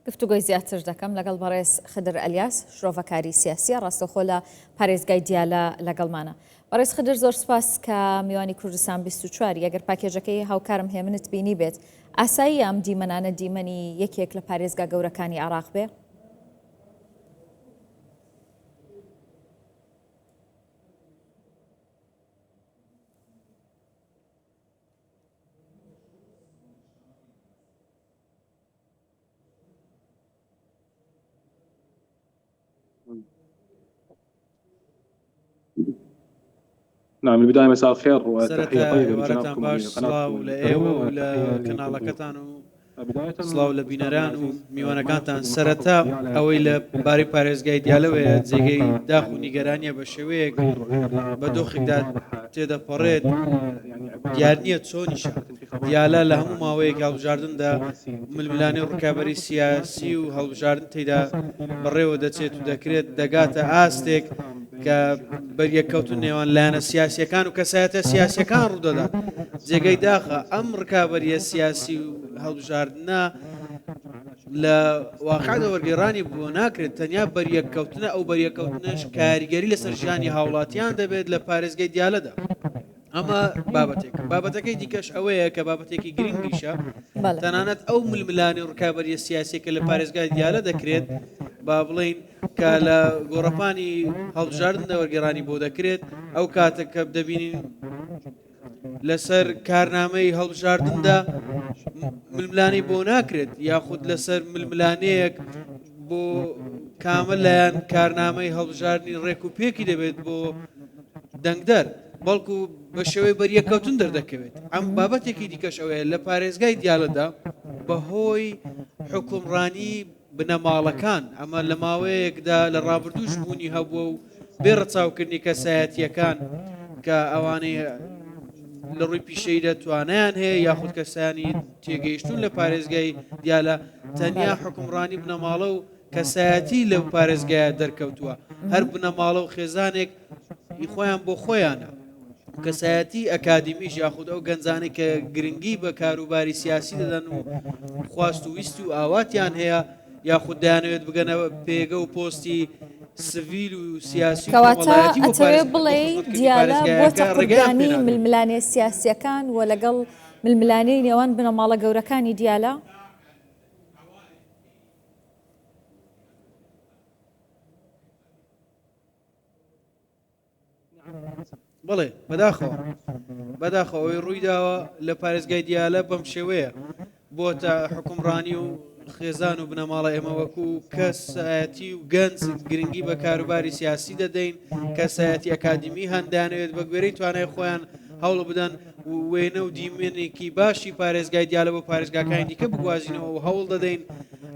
گفتوگۆی زیاتر دەکەم لەگەڵ بەڕێز خدر ئەلیاس شرۆڤەکاری سیاسیە ڕاستەوخۆ لە پارێزگای دیالە لەگەڵمانە. بەڕێز خدر زۆر سپاس کە میوانی کوردستان 24 ئەگەر پاکێژەکەی هاوکارم هێمنت بینی بێت ئاساییە ئەم دیمەنانە دیمەنی یەکێک لە پارێزگا گەورەکانی عێراق بێ؟ نعم البداية مساء الخير سەرەتا ئێوارەتان باش سڵاو لە ئێوە و لە کەناڵەکەتان و سڵاو لە بینەران و میوانەکانتان سەرەتا ئەوەی لە بارەی پارێزگای دیالەوەیە جێگەی داخ و نیگەرانیە بە شێوەیەک بە دۆخێکدا تێدەپەڕێت دیار نییە چۆنیشە دیالە لە هەموو ماوەیەک هەڵبژاردندا ململانێ و ڕکابەری سیاسی و هەڵبژاردن تێدا بەڕێوە دەچێت و دەکرێت دەگاتە ئاستێک کە بەریەککەوتن نێوان لایەنە سیاسیەکان و کەسایەتە سیاسیەکان ڕوودەدات جێگەی داخە ئەم ڕکابەریە سیاسی و هەڵبژاردنە لە واقعدا وەرگێڕانی بۆ ناکرێت تەنیا بەریەککەوتنە ئەو بەریەکەوتنەش کاریگەری لەسەر ژیانی هاوڵاتیان دەبێت لە پارێزگای دیالەدا. ئەمە بابەتێک بابەتەکەی دیکەش ئەوەیە کە بابەتێکی گرنگیشە تەنانەت ئەو ململانێ و ڕکابەریە سیاسیەکە لە پارێزگای دیالە دەکرێت با بڵین کە لە گۆڕەپانی هەڵبژاردن وەرگێڕانی بۆ دەکرێت ئەو کاتە کە دەبینین لەسەر کارنامەی هەڵبژاردندا ململانەی بۆ ناکرێت یاخود لەسەر ململانەیەک بۆ کامە لایەن کارنامەی هەڵبژاردنی ڕێک و پێکی دەبێت بۆ دەنگدەر بەڵکو بە شێوەی بەریەکەوتن دەردەکەوێت ئەم بابەتێکی دیکەش ئەوەیە لە پارێزگای دیالەدا بەهۆی حکومڕانی بنەماڵەکان ئەمە لە ماوەیەکدا لە ڕابردووش بوونی هەبووە و بێ ڕەچاوکردنی کەسایەتییەکان کە ئەوانەی لە ڕووی پیشەیدا توانیان هەیە یاخود کەسانی تێگەیشتون لە پارێزگای دیالە تەنیا حکومڕانی بنەماڵە و کەسایەتی لەو پارێزگایە دەرکەوتووە هەر بنەماڵە و خێزانێک ی خۆیان بۆ خۆیانە کەسایەتی ئەکادیمیش یاخود ئەو گەنجانەی کە گرنگی بە کاروباری سیاسی دەدەن و خواست و ویست و ئاواتیان هەیە یاخود دەیانەوێت بگەنە پێگە و پۆستی سڤیل و سیاسی و کەواتە کۆمەڵایەتی بۆ ئەتەوێ پارێز بۆ بڵێی خزمەتکردنی دیالە بۆتە پارێزگایەکە ڕێگەیان پێ قوربانی نادرێت. ململانێ سیاسییەکان و لەگەڵ ململانێی نێوان بنەماڵە گەورەکانی دیالە؟ بەڵێ بەداخەوە بەداخەوە ئەوەی ڕوویداوە لە پارێزگای دیالە بەم شێوەیە بۆتە حکومڕانی و خێزان و بنەماڵە ئێمە وەکو کەسایەتی و گەنج گرنگی بە کاروباری سیاسی دەدەین کەسایەتی ئەکادیمی هەن دەیانەوێت بە گوێرەی توانای خۆیان هەوڵ بدەن وێنە و دیمەنێکی باشی پارێزگای دیالە بۆ پارێزگاکانی دیکە بگوازینەوە و هەوڵ دەدەین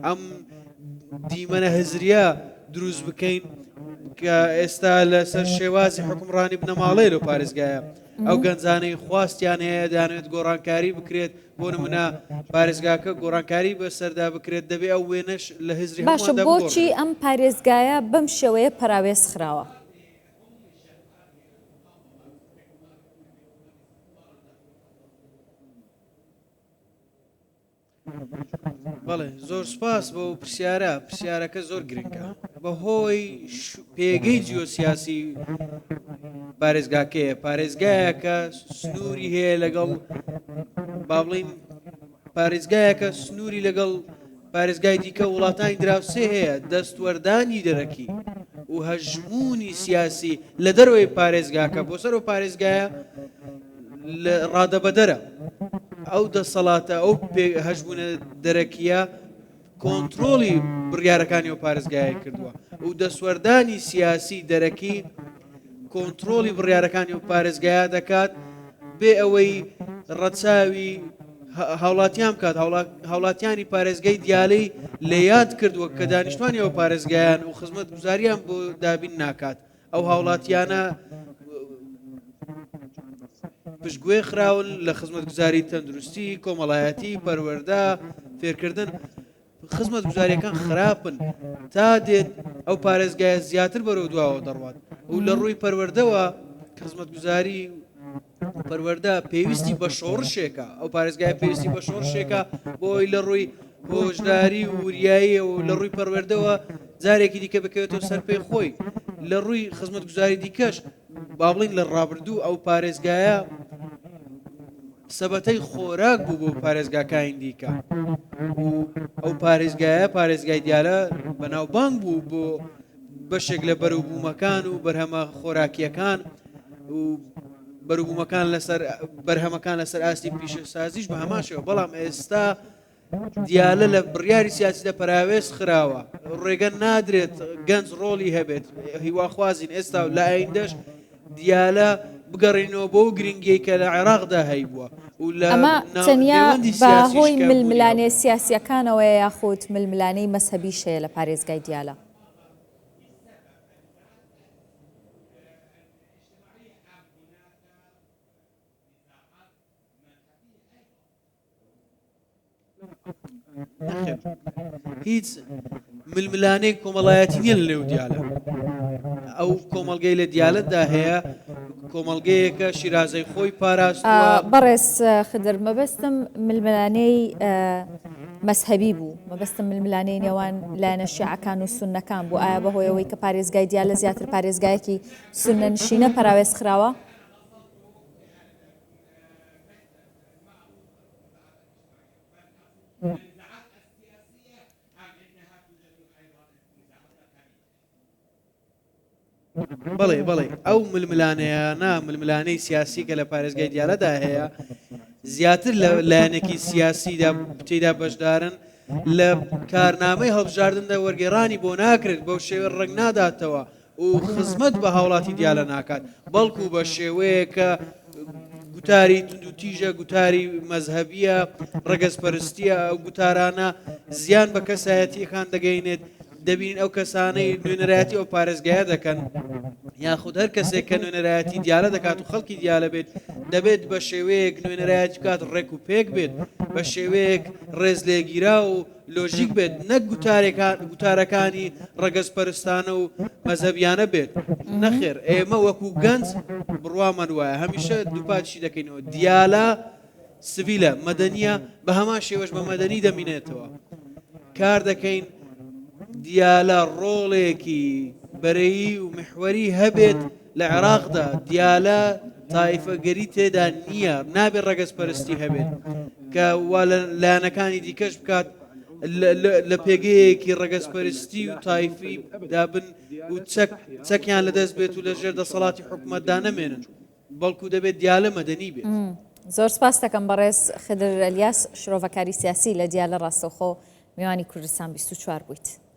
ئەم دیمەنە هزریە دروست بکەین کە ئێستا لەسەر شێوازی حکومڕانی بنەماڵەیە لەو پارێزگایە ئەو گەنجانەی خواستیان هەیە دانێت گۆڕانکاری بکرێت بۆ نمونە پارێزگاکە گۆڕانکاری بەسەردا بکرێت دەبێ ئەو وێنەش لە هزری باشە هەموواندا بۆچی بگۆڕدرێت. ئەم پارێزگایە بەم شێوەیە پەراوێز خراوە؟ بەڵێ زۆر سپاس بۆ پرسیارە پرسیارەکە زۆر گرنگە بەهۆی پێگەی جیۆسیاسی پارێزگاکەیە پارێزگایەکە سنووری هەیە لەگەڵ با بڵین پارێزگایەکە سنووری لەگەڵ پارێزگای دیکە وڵاتانی دراوسێ هەیە دەستوەردانی دەرەکی و هەژمونی سیاسی لە دەرەوەی پارێزگاکە بۆ سەر و پارێزگایە لە ڕادەبەدەرە. ئەو دەسەڵاتە، ئەو هەژموونە دەرەکییە کۆنترۆڵی بڕیارەکانی ئەو پارێزگایەی کردووە و دەستوەردانی سیاسی دەرەکی کۆنترۆڵی بڕیارەکانی ئەو پارێزگایە دەکات بێ ئەوەی ڕەچاوی هاوڵاتیان بکات هاوڵاتیانی پارێزگای دیالەی لە یاد کردووە کە دانیشتوانی ئەو پارێزگایان و خزمەت گوزاریان بۆ دابین ناکات ئەو هاوڵاتیانە پشتگوێ خراون لە خزمەتگوزاری تەندروستی کۆمەڵایەتی پەروەردە فێرکردن خزمەتگوزاریەکان خراپن تا دێت ئەو پارێزگایە زیاتر بەرەو دواوە دەڕوات و لە ڕووی پەروەردەوە خزمەتگوزاری پەروەردە پێویستی بە شۆڕشێکە ئەو پارێزگای پێویستی بە شۆڕشێکە بۆی لە ڕووی هۆشداری و وریاییەوە و لە ڕووی پەروەردەوە جارێکی دیکە بکەوێتەوە سەر پێی خۆی لە ڕووی خزمەتگوزاری دیکەش با بڵین لە ڕابردوو ئەو پارێزگایە سەبەتەی خۆراک بوو بۆ پارێزگاکانی دیکە و ئەو پارێزگایە پارێزگای دیالە بەناوبانگ بوو بۆ بەشێک لە بەروبوومەکان و بەرهەمە خۆراکیەکان و بەروبوومەکان لەسەر بەرهەمەکان لەسەر ئاستی پیشەسازیش بە هەمان شێوە بەڵام ئێستا دیالە لە بڕیاری سیاسیدا پەراوێز خراوە ڕێگە نادرێت گەنج ڕۆڵی هەبێت هیواخوازین ئێستا و لە ئایندەش دیالە بگەڕێنەوە بۆ گرنگیەی کە لە عێراقدا هەیبووە و لە ئەمە تەنیا بە هۆی ململانێ سیاسیەکانەوەیە یاخود ململانێی مەزهەبیش هەیە لە پارێزگای دیالە؟ نەخێر هیچ ململانێی کۆمەڵایەتی نییە لە نێو دیالە ئەو کۆمەڵگەی لە دیالەتدا هەیە کۆمەڵگەیەکە شیرازەی خۆی پاراستووە. بەڕێز خدر مەبەستم ململانێی مەزهەبی بوو مەبەستم ململانێی نێوان لایەنە شیعەکان و سوننەکان بوو ئایا بەهۆی ئەوەی کە پارێزگای دیالە زیاتر پارێزگایەکی سوننەنشینە پەراوێز خراوە؟ بەڵێ بەڵێ ئەو ململانێیانە ململانێی سیاسی کە لە پارێزگای دیالەدا هەیە زیاتر لە لایەنێکی سیاسیدا تێدا بەشدارن لە کارنامەی هەڵبژاردندا وەرگێڕانی بۆ ناکرێت بەو شێوە ڕەنگ ناداتەوە و خزمەت بە هاوڵاتی دیالە ناکات، بەڵکو بە شێوەیەکە گوتاری توندوتیژە، گوتاری مەزهەبییە، ڕەگەزپەرستییە، ئەو گوتارانە زیان بە کەسایەتییەکان دەگەینێت، دەبینین ئەو کەسانەی نوێنەرایەتی ئەو پارێزگایە دەکەن یاخود هەر کەسێک کە نوێنەرایەتی دیالە دەکات و خەڵکی دیالە بێت دەبێت بە شێوەیەک نوێنەرایەتی بکات ڕێک و پێک بێت بە شێوەیەک ڕێزلێگیراو و لۆژیک بێت نەک گوتارەکانی ڕەگەزپەرستانە و مەزهەبیانە بێت، نەخێر ئێمە وەکو گەنج بڕوامان وایە هەمیشە دووپاتیشی دەکەینەوە دیالە سڤیلە مەدەنیە بە هەمان شێوەش بە مەدەنی دەمینێتەوە کار دەکەین دیالە ڕۆڵێکی بەرەیی و محوەری هەبێت لە عێراقدا دیالە تایفەگەری تێدا نییە، نابێت ڕەگەزپەرستی هەبێت کە وا لە لایەنەکانی دیکەش بکات لە پێگەیەکی ڕەگەزپەرستی و تایفی دابن و چەک چەکیان لەدەست بێت و لەژێر دەسەڵاتی حکومەتدا نەمێنن، بەڵکو دەبێت دیالە مەدەنی بێت. زۆر سپاست دەکەم بەڕێز خدر ئەلیاس شرۆڤەکاری سیاسی لە دیالە ڕاستەوخۆ میوانی کوردستان 24 بوویت.